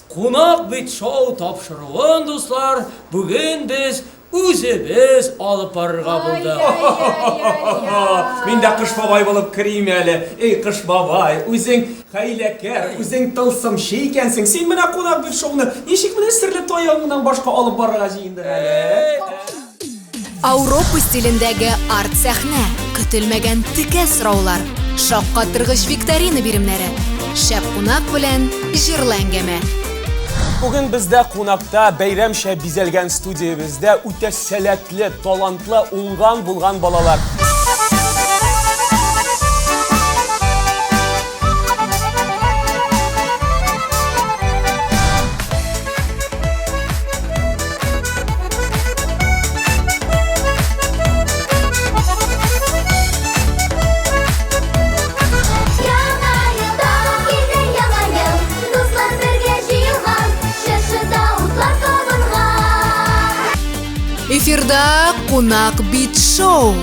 Кунак бит шоу тапшыруын, дуслар, бүген без үзебез алып барырга булдык. Мин дә Кыш бабай булып керим әле. Эй, Кыш бабай, үзең хәйләкәр, үзең тылсымчы икәнсең. Син менә Кунак бит шоуны ничек менә серле таягыңнан башка алып барырга җыендың әле? Ауропа стилендәге арт-сәхнә, көтелмәгән текә сораулар, шаккатыргыч викторина биремнәре, шәп кунак белән җырлы әңгәмә. Бүген бездә кунакта бәйрәмчә бизәлгән студиябездә үтә сәләтле, талантлы, уңган булган балалар. Яңа ел тагын килде, яңа ел, дуслар бергә җыелган, чыршыда утлар кабынган. Эфирда Кунак бит шоу.